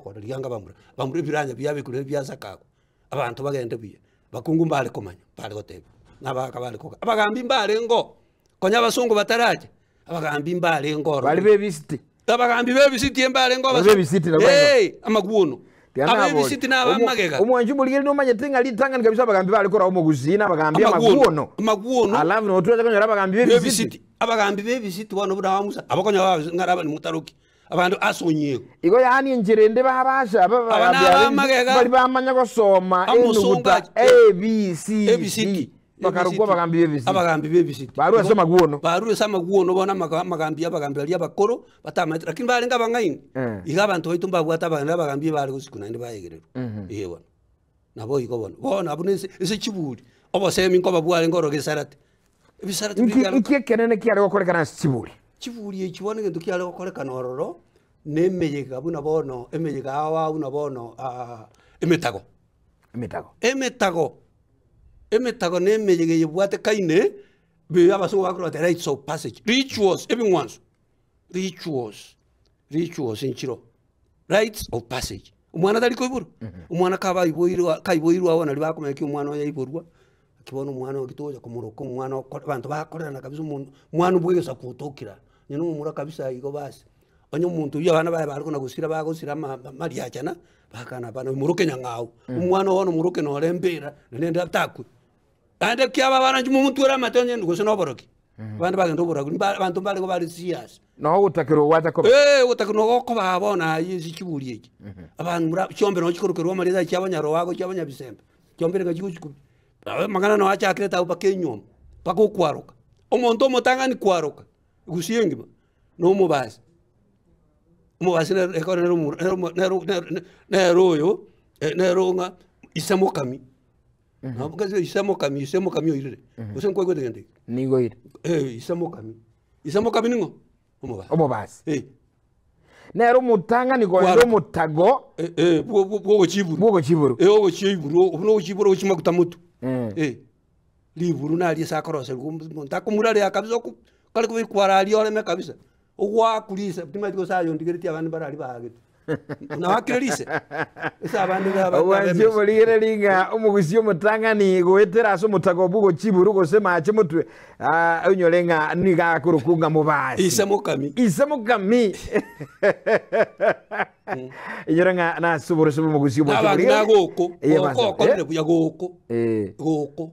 mogokora, riga anga bamura, bamura ebiranya biabekwa naende biasakagwa, abanto bagende buya. Bakungu mbare komanya, mbare gotebigwa, na abagaka bare koga. Abagambi mbarengeo, konya abasongo bataracha, abagambi mbarenge ororo. Baria b'ebisiti. Abagambi b'ebisiti mbarenge Baria b'ebisiti nabwo barenge. Ee, amaguono. Ab'ebisiti na ab'amagega. Omwanchi omorigeri nomanyete ng'a ritang'ani kabisa abagambi bare korwa omogusii na abagambi amaguono. Amaguono. Alafu nabo twacha konyora abagambi b'ebisiti. B'ebisiti. Abagambi b'ebisiti bono buna ba Musa, abakonyora ba ng'a Labani motaroki. Abanto ase onyiego. Igo yaani enchera ende babasha abe Aba abagambi abe nab'amagega. bari bamanya gosoma Amosongo enuguta a- A, B, C, D. Ebisiti. Bakarokwa abagambi b'ebisiti. Abagambi b'ebisiti. Barure ase amaguono. Barure ase amaguono bono amaga- amagambi abagambi baria abakoro batamaete lakini barenge abang'aini. Eh. Iga abanto baito mbabwate abande abagambi ebare gosikwa naende baegererwa. Ee bono. Nabo igo bono. Bono abwo nese ase chiburi, obosemi nkoba bwarenge oro gesarate. Ebisarate Nki biria nki ekenene kiare gokorekana ase chiburi? Chiburi echi bono egento kiare gokorekana ororo, na emeyega buna bono emeyega ao ao buna bono emetago. Emetago. Emetago, emetago na emeyega eye ebwatekaine, buya abasongo bakorwa bati rites of passage, rituals, ebing'wanso, rituals, rituals nchiro, rites of passage. Omwana tari koiborwa, omwana kaba aiboirwe kaiboirwe abwo naria bakomanya ki omwana oyo aiborwa, Naki bono omwana oyo togocha komoroka omwana okore abanto bakorerana kabisa omonto omwana bwa egesaku otokire aa, onye na omomura kabisa igo basi, onye omonto oywo abana baye bare kona gosira bagosira ama amariachana, bakana abana moroke nyang'au, omwana oyo bono moroke nore embera, naende atakwe. Naende kiaba abana inche momotwere amate onye gose na oborogi, abande bagenda oboragu mba abanto mbare igo bare serious. Noo ogotakerwa gwacha koba. Eeh ogotakerwa gokoba bono aywo ase chiburi echi, abanto mura chiombe nabo chikorokerwa amarieta chia abanyaroago chia abanyabisembe. Chiombe nigo chigochia amang'ana noo achakerete abwo mpaka enyomba, mpaka okwaroka. Omonto omotang'ani kwaroka gusii engima, na omobasi. Omobasi nere ekero nere omo nere omo nere nere nere oyo nere ng'a ise mokami, nabo ise mokami ise mokami oirire, gose nkwaigwete gento ekio? Nigo ire. Eh, ise mokami, ise mokami ning'o? Omobasi. Omobasi. Eh. Nere omotang'ani korende Kwaroka. omotago Eh, eh, bwo- bwo- bwogochiburu. bw'ogochiburu. Eh, ogochia iburu, obwo nogochiburu ogochia maguta motwe. Eh. Eh, riburu nario ase akoroserwa omonto akomuraria kabisa oku kare kobekwa aria oreme kabisa, ogwaku rise timanyeti gose aye ondigeretie abande mbare aria baagete. Naakire rise, ase abande ba- ba- Obwanchi babemesa. oborigereri ng'a omogusi omotang'ani goetera ase omotago bw'ogochiburu gose mache motwe ah, onyore ng'a nigo akorokwa ng'a mobasi. Ise mokami. Ise mokami. Inyore ng'a nase oboroso bw'omogusi obwanchi Nabange oborigereri. nagoko, Eye goko basa, okorire eh? buya goko, Eh. goko.